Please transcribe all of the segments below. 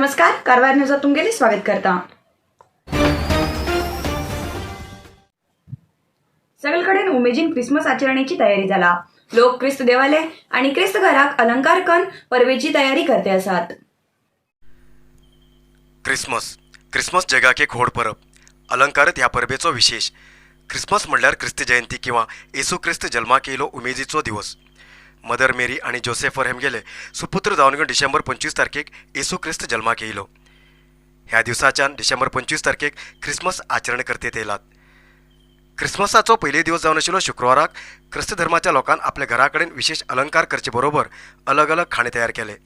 नमस्कार, कारवार न्यूजात तुमगेले स्वागत करता. सगळीकडेन उमेदीन क्रिसमस आचरणेची तयारी जाला. लोक क्रिस्त देवाले आणि क्रिस्त घराक अलंकार करून परबेची तयारी करते आसात. क्रिसमस क्रिसमस जगाक एक व्हड परब. अलंकारत ह्या परबेचो विशेश. क्रिसमस म्हणल्यार क्रिस्त जयंती किंवा येसू क्रिस्त जल्माक येयलो उमेदीचो दिवस. मदर मेरी आनी जोसेफर हेमगेले सुपुत्र जावन घेवन डिसेंबर 25 तारखेक येसू क्रिस्त जल्माक येयलो. ह्या दिवसाच्यान डिसेंबर 25 तारखेक क्रिसमस आचरण करतेत येयलात. क्रिसमसाचो पयले दिवस जावन आशिल्लो शुक्राराक क्रिस्त धर्माच्या लोकान आपल्या घरा कडेन विशेश अलंकार करचे बरोबर अलग अलग खाणे तयार केले.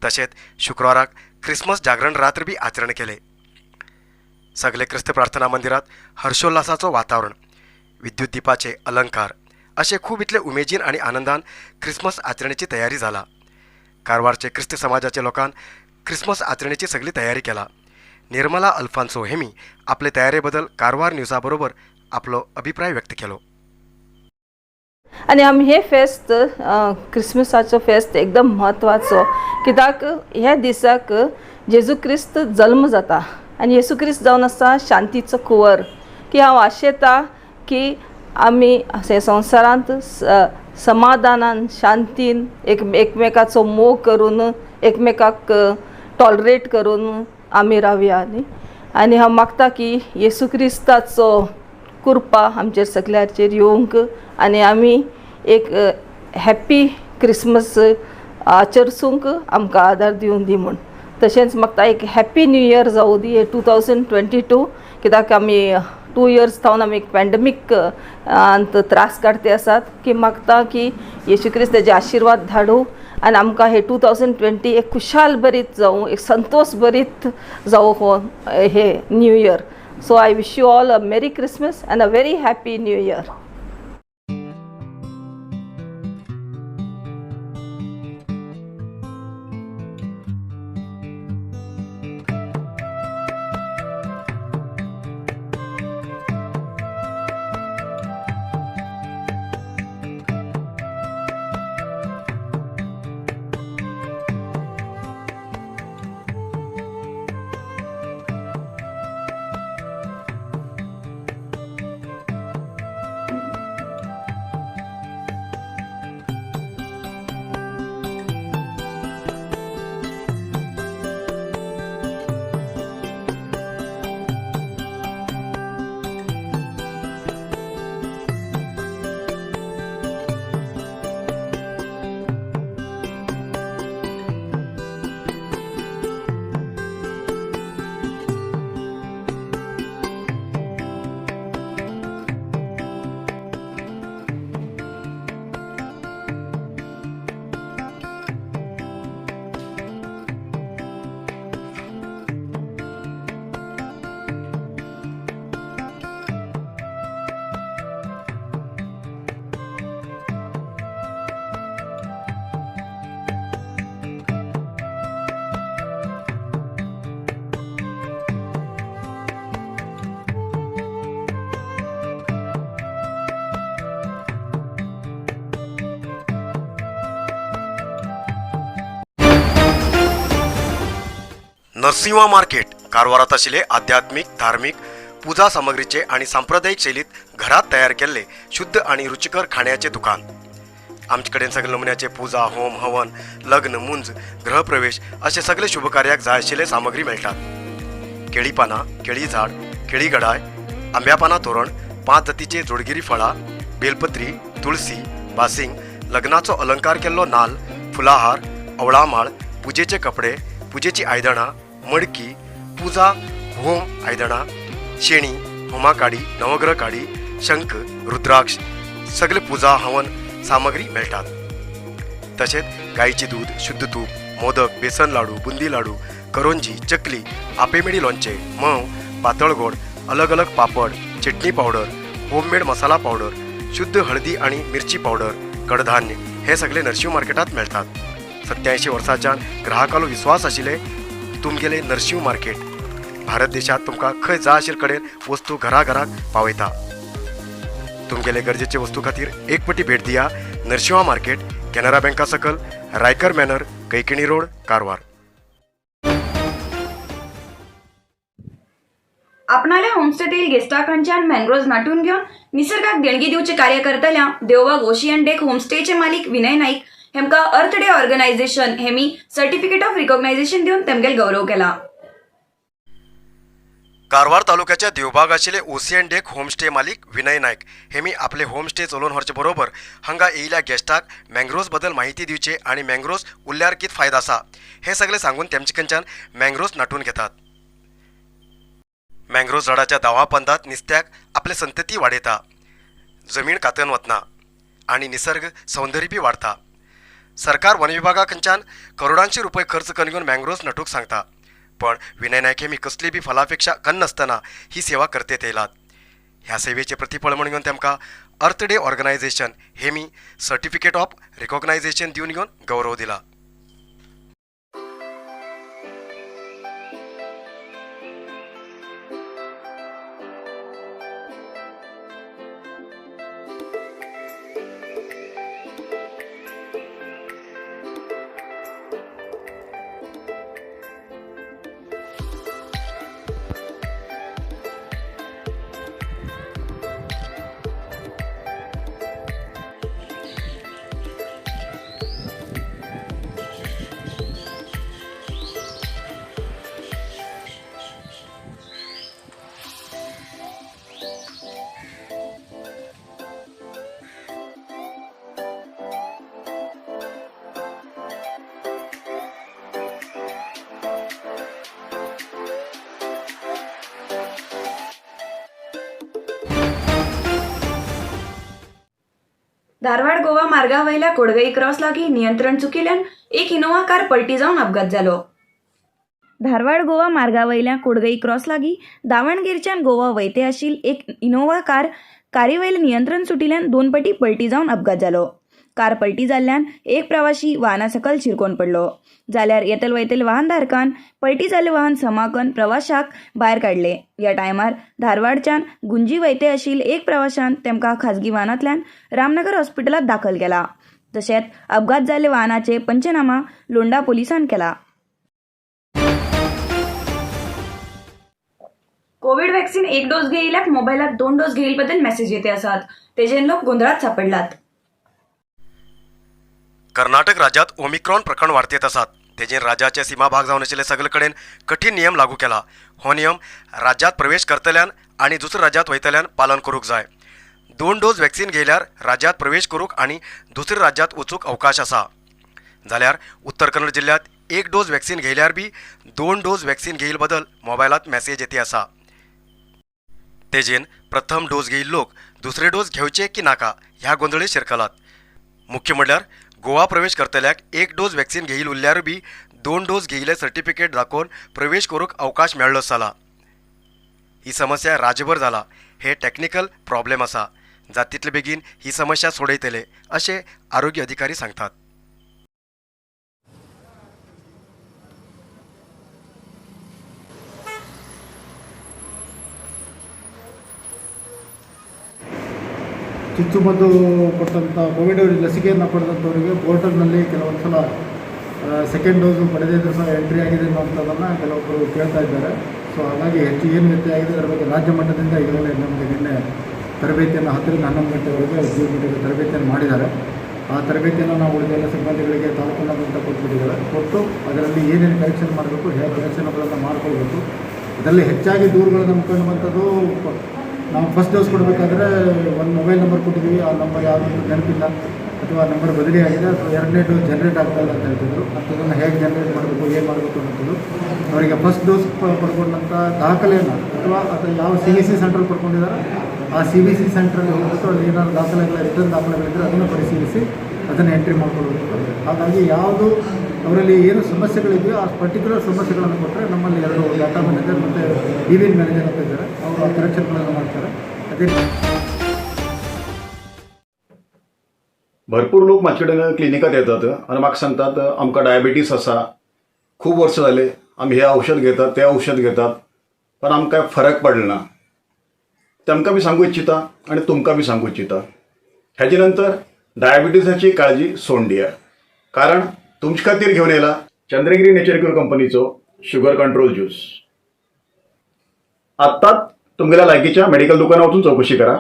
तशेंच शुक्राराक क्रिसमस जागरण रात्र बी आचरण केले. सगळे क्रिस्त प्रार्थना मंदिरात हर्षोल्लासाचो वातावरण, विद्युत दिपाचे अलंकार असे खूब इतले उमेदीन आनी आनंदान क्रिसमस आचरणेची तयारी जाला. कारवारचे क्रिस्त समाजाचे लोकान क्रिसमस आचरणेची सगळी तयारी केला. निर्मला अल्फान्सो हेमी आपले तयारे बदल कारवार न्यूजा बरोबर आपलो अभिप्राय व्यक्त केलो. आनी आमी हे फेस्त, क्रिसमसाचो फेस्त एकदम म्हत्वाचो, कित्याक ह्या दिसाक जेजू क्रिस्त जल्म जाता आनी येसू क्रिस्त जावन आसा शांतीचो कुंवर. की हांव आशेता की आमी हे संवसारांत समाधानान, शांतीन, एकमेकाचो मोग करून, एकमेकाक टॉलरेट करून आमी रावया न्ही. आनी हांव मागता की येसू क्रिस्ताचो कृपा आमचेर सगळ्यांचेर येवंक आनी आमी एक हॅप्पी क्रिसमस आचरसूंक आमकां आदार दिवन दी म्हूण. तशेंच म्हाका एक हॅप्पी न्यू इयर जावं दी 2022, कित्याक आमी 2 इयर्स जावन आमी पॅन्डमीक त्रास काडते आसात. की मागता की येशू क्रिस्त तेजे आशिर्वाद धाडूं आनी आमकां हे 2020 एक खुशाल बरीत जावं, एक संतोश बरीत जावं हो हे new year. So I wish you all a Merry Christmas and a very Happy New Year. Narasimha market कारवारात आशिल्ले आध्यात्मीक, धार्मीक पुजा सामग्रीचे आनी सांप्रदायीक शैलीत घरात तयार केल्ले शुद्ध आनी रुचिकर खाण्याचे दुकान. आमचे कडेन सगळे नमुन्याचे पुजा, होम, हवन, लग्न, मुंज, गृहप्रवेश असे सगळे शुभकार्याक जाय आशिल्ले सामग्री मेळटात. केळी पानां, केळी झाड, केळी गडाय, आंब्या पानां तोरण, 5 जातीचे जोडगिरी फळां, बेलपत्री, तुळसी, बासिंग, लग्नाचो अलंकार केल्लो नाल, फुलाहार, अवळामाळ, पुजेचे कपडे, पुजेची आयदनां, मडकी, पुजा होम आयदनां, शेणी, होमा काडी, नवग्रह काडी, शंख, रुद्राक्ष सगळे पुजा हवन सामग्री मेळटात. तशेंच गायचे दूध, शुद्ध तूप, मोदक, बेसन लाडू, बुंदी लाडू, करोंजी, चकली, आपेमेडी लोणचें, म्होंव, पातळ गोड, अलग अलग पापड, चटणी पावडर, होममेड मसाला पावडर, शुद्ध हळदी आणि मिरची पावडर, कडधान्य हे सगळे नरशिंव मार्केटात मेळतात. 87 वर्सांच्यान ग्राहकालो विश्वास आशिल्ले तुमगेले नरशिंव मार्केट भारत देशात तुमकां खंय जाय आशिल्ले कडेन वस्तू घरा घराक पावयता. तुमगेले गरजेचे वस्तू खातीर एक पटी भेट दिया नरशिंवा मार्केट, कॅनरा बँका सकल, रायकर मॅनर, कैकिणी रोड, कारवार. आपणाल्या होमस्टेतील गेस्टाकांच्यान मॅनग्रोव्ज नाटून घेवन निसर्गाक देणगी दिवचे कार्य करतल्या देवबाग ओशियन डेक होमस्टेचे मालीक विनय नाईक हेमका अर्थ डे ऑर्गनायझेशन हेमी सर्टिफिकेट ऑफ रिकॉग्नायझेशन दिवन तेमगेल गौरव केला. कारवार तालुक्याच्या देवबाग आशिल्ले ओसियन डेक होमस्टे मालिक विनय नायक हे मी आपले होमस्टे चलोवन व्हरचे बरोबर हांगा येयल्या गेस्टाक मँग्रोव्ज बद्दल माहिती दिवचे आनी मँग्रोव्ज उरल्यार कितें फायदो आसा हें सगळें सांगून तेमचे कडच्यान मँग्रोव्ज नाटून घेतात. मँग्रोव्ज झाडाच्या दावा पंदात निस्त्याक आपले संतती वाडयता, जमीन कातन वतना आनी निसर्ग सौंदर्य बी वाडता. सरकार वन विभागा कडच्यान करोडांचे रुपये खर्च करून घेवन मँग्रोव्ज नटूंक सांगता, पण विनय नायक हेमी कसली बी फलापेक्षा कन्नासतना ही सेवा करतेत येयलात. ह्या सेवेचे प्रतिफळ म्हणून घेवन तेमकां अर्थ डे ऑर्गनायझेशन हेमी सर्टिफिकेट ऑफ रिकॉग्नायझेशन दिवन घेवन गौरव दिला. धारवाड गोवा मार्गावयल्या कोडगई क्रॉस लागी नियंत्रण चुकिल्ल्यान एक इनोव्हा कार पलटी जावन अपघात जालो. धारवाड गोवा मार्गावयल्या कोडगई क्रॉस लागी दावणगिरच्यान गोवा वयते आशिल एक इनोव्हा कार कारीवयलें नियंत्रण सुटिल्ल्यान दोन पटी पलटी जावन अपघात जालो. कार पलटी जाल्ल्यान एक प्रवाशी वाहना सकयल शिरकोवन पडलो, जाल्यार येतल वयतल वाहनधारकान पलटी जाल्लें वाहन समाकन प्रवाशाक भायर काडले. ह्या टायमार धारवाडच्यान गुंजी वयते आशिल एक प्रवाशान तेमकां खाजगी वाहनांतल्यान रामनगर हॉस्पिटलांत दाखल केला. तशेंच अपघात जाल्ले वाहनाचे पंचनामा लोंडा पोलिसान केला. कोविड वॅक्सिन एक डोस घेयल्याक मोबायलात दोन डोस घेईल बद्दल मेसेज येते आसात, तेजेन लोक गोंदळात सापडलात. कर्नाटक राज्यात ओमिक्रॉन प्रकरण वाडतेत आसात. तेजेर राज्याचे सीमा भाग जावन आशिल्ले सगळे कडेन कठीण नियम लागू केला. हो नियम राज्यात प्रवेश करतल्यान आनी दुसऱ्या राज्यात वयतल्यान पालन करूंक जाय. दोन डोस वॅक्सिन घेयल्यार राज्यात प्रवेश करूंक आनी दुसऱ्या राज्यात वचूंक अवकाश आसा. जाल्यार उत्तर कन्नड जिल्ल्यांत एक डोस वॅक्सिन घेयल्यार बी दोन डोस वॅक्सिन घेईल बदल मोबायलात मॅसेज येते आसा. तेजेन प्रथम डोस घेईल लोक दुसरे डोस घेवचे की नाका ह्या गोंदळी शिरकलात. मुख्य म्हणल्यार गोवा प्रवेश करतल्याक एक डोस वॅक्सिन घेईल उरल्यार बी दोन डोस घेयिल्ले सर्टिफिकेट दाखोवन प्रवेश करूंक अवकाश मेळ्ळो जाला. ही समस्या राज्यभर जाला. हे टॅक्निकल प्रॉब्लेम आसा. जात तितले बेगीन ही समस्या सोडयतले अशें आरोग्य अधिकारी सांगतात. ಚುಚ್ಚುಮದ್ದು ಕೊಟ್ಟಂಥ ಕೋವಿಡ್ ಲಸಿಕೆಯನ್ನು ಪಡೆದಂಥವರಿಗೆ ಪೋರ್ಟಲ್ನಲ್ಲಿ ಕೆಲವೊಂದು ಸಲ ಸೆಕೆಂಡ್ ಡೋಸು ಪಡೆದೇ ಇದ್ದರೂ ಸಹ ಎಂಟ್ರಿ ಆಗಿದೆ ಅನ್ನುವಂಥದ್ದನ್ನು ಕೆಲವೊಬ್ಬರು ಕೇಳ್ತಾ ಇದ್ದಾರೆ. ಸೊ ಹಾಗಾಗಿ ಹೆಚ್ಚು ಏನು ವ್ಯತ್ಯಯ ಆಗಿದೆ ಅದರ ಬಗ್ಗೆ ರಾಜ್ಯ ಮಟ್ಟದಿಂದ ಈಗಾಗಲೇ ನಮಗೆ ನಿನ್ನೆ ತರಬೇತಿಯನ್ನು 10 ರಿಂದ 11 ಗಂಟೆವರೆಗೆ ಜೂನ್ ಮೀಟಿಂಗ್ ತರಬೇತಿಯನ್ನು ಮಾಡಿದ್ದಾರೆ. ಆ ತರಬೇತಿಯನ್ನು ನಾವು ಉಳಿದ ಎಲ್ಲ ಸಿಬ್ಬಂದಿಗಳಿಗೆ ತಾಲೂಕಿನಾದ್ಯಂತ ಕೊಟ್ಬಿಟ್ಟಿದ್ದಾರೆ. ಕೊಟ್ಟು ಅದರಲ್ಲಿ ಏನೇನು ಕರೆಕ್ಷನ್ ಮಾಡಬೇಕು, ಹೇಗೆ ಕರೆಕ್ಷನ್ಗಳನ್ನು ಮಾಡಿಕೊಳ್ಬೇಕು. ಅದರಲ್ಲಿ ಹೆಚ್ಚಾಗಿ ದೂರುಗಳು ನಮ್ಗೆ ಕಂಡುಬಂಥದ್ದು, ನಾವು ಫಸ್ಟ್ ಡೋಸ್ ಕೊಡಬೇಕಾದ್ರೆ ಒಂದು ಮೊಬೈಲ್ ನಂಬರ್ ಕೊಟ್ಟಿದ್ದೀವಿ, ಆ ನಂಬರ್ ಯಾವುದು ನೆನಪಿಲ್ಲ ಅಥವಾ ನಂಬರ್ ಬದಲಿ ಆಗಿದೆ ಅಥವಾ ಎರಡನೇ ಡೋಸ್ ಜನ್ರೇಟ್ ಆಗ್ತಾ ಇಲ್ಲ ಅಂತ ಹೇಳ್ತಿದ್ರು. ಅಂಥದ್ದನ್ನು ಹೇಗೆ ಜನರೇಟ್ ಮಾಡಬೇಕು, ಏನು ಮಾಡಬೇಕು ಅನ್ನೋಂಥದ್ದು ಅವರಿಗೆ ಫಸ್ಟ್ ಡೋಸ್ ಪಡ್ಕೊಂಡಂಥ ದಾಖಲೆಯನ್ನು ಅಥವಾ ಅಥವಾ ಯಾವ ಸಿ ಬಿ ಸಿ ಸೆಂಟ್ರಲ್ಲಿ ಪಡ್ಕೊಂಡಿದ್ದಾರೋ ಆ ಸಿ ಬಿ ಸಿ ಸೆಂಟ್ರಲ್ಲಿ ಹೋಗ್ಬಿಟ್ಟು ಅಲ್ಲಿ ಏನಾದ್ರು ದಾಖಲೆಗಳ ರಿಟರ್ನ್ ದಾಖಲೆಗಳಿದ್ದರೆ ಅದನ್ನು ಪರಿಶೀಲಿಸಿ ಅದನ್ನು ಎಂಟ್ರಿ ಮಾಡ್ಕೊಳ್ಬೇಕು. ಹಾಗಾಗಿ ಯಾವುದು ಅವರಲ್ಲಿ ಏನು ಸಮಸ್ಯೆಗಳಿದೆಯೋ ಆ ಪರ್ಟಿಕ್ಯುಲರ್ ಸಮಸ್ಯೆಗಳನ್ನು ಕೊಟ್ಟರೆ ನಮ್ಮಲ್ಲಿ 2 ಡಾಟಾ ಮ್ಯಾನೇಜರ್ ಮತ್ತು ಇ ವಿ ಮ್ಯಾನೇಜರ್ ಅಂತ ಇದ್ದಾರೆ, ಅವರು ಆ ಕರೆಕ್ಷನ್ಗಳನ್ನು ಮಾಡ್ತಾರೆ. ಅದೇ भरपूर लोक म्हाजे कडेन क्लिनिकात येतात आनी म्हाका सांगतात आमकां डायबिटीस आसा, खूब वर्सां जाले आमी हें औषध घेतात तें औषध घेतात पण आमकां कांय फरक पडलो ना. तेमकां बी सांगू इच्छिता आनी तुमकां बी सांगू इच्छिता, हेजे नंतर डायबिटीसाची काळजी सोडून दिया, कारण तुमचे खातीर घेवन येयला चंद्रगिरी नेचर क्युअर कंपनीचो शुगर कंट्रोल ज्यूस. आत्ताच तुमगेल्या लागींच्या मेडिकल दुकानार वचून चवकशी करा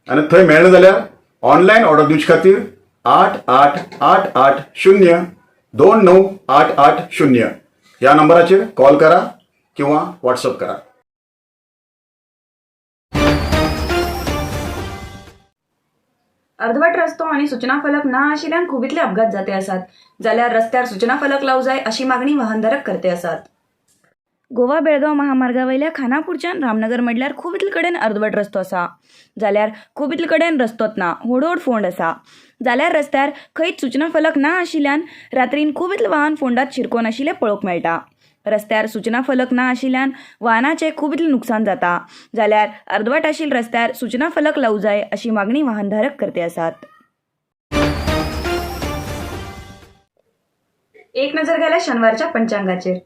आनी थंय मेळना जाल्यार ऑनलायन ऑर्डर दिवचे खातीर आठ आठ आठ आठ शून्य दोन णव आठ आठ शून्य ह्या नंबराचेर कॉल करा किंवा व्हॉट्सअप करा. अर्धवट रस्तो आनी सूचना फलक ना आशिल्ल्यान खूब इतले अपघात जाते आसात, जाल्यार रस्त्यार सूचना फलक लावं जाय अशी मागणी वाहनधारक करते आसात. गोवा बेळगांव महामार्गावयल्या खानापूरच्यान रामनगर म्हणल्यार खूब इतले कडेन अर्दवट रस्तो आसा, जाल्यार खूब इतले कडेन रस्तोच ना, व्हड व्हड फोंड आसा. जाल्यार रस्त्यार खंयच सूचना फलक ना आशिल्ल्यान रात्रीन खूब इतले वाहन फोंडात शिरकोन आशिल्लें पळोवंक मेळटा. रस्त्यार सूचना फलक ना आशिल्ल्यान वाहनाचें खूब इतलें नुकसान जाता, जाल्यार अर्दवट आशिल्ल्या रस्त्यार सूचना फलक लावूं जाय अशी मागणी वाहनधारक करते आसात. एक नजर घाल्या शनिवारच्या पंचांगाचेर.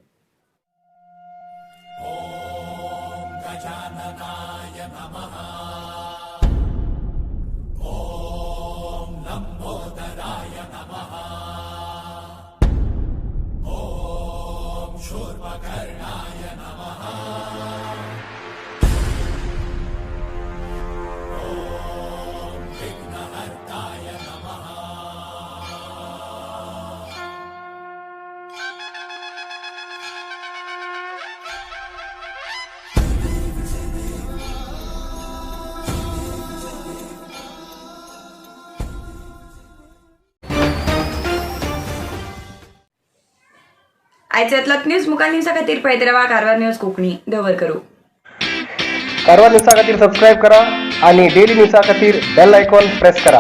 आयचे न्यूज मुखार न्यूजा खातीर पळयत रावा कारवार न्यूज कोंकणी. दवर करूं. कारवार न्यूजा खातीर सबस्क्रायब करा आणि डेली न्यूजा खातीर बेल आयकॉन प्रेस करा.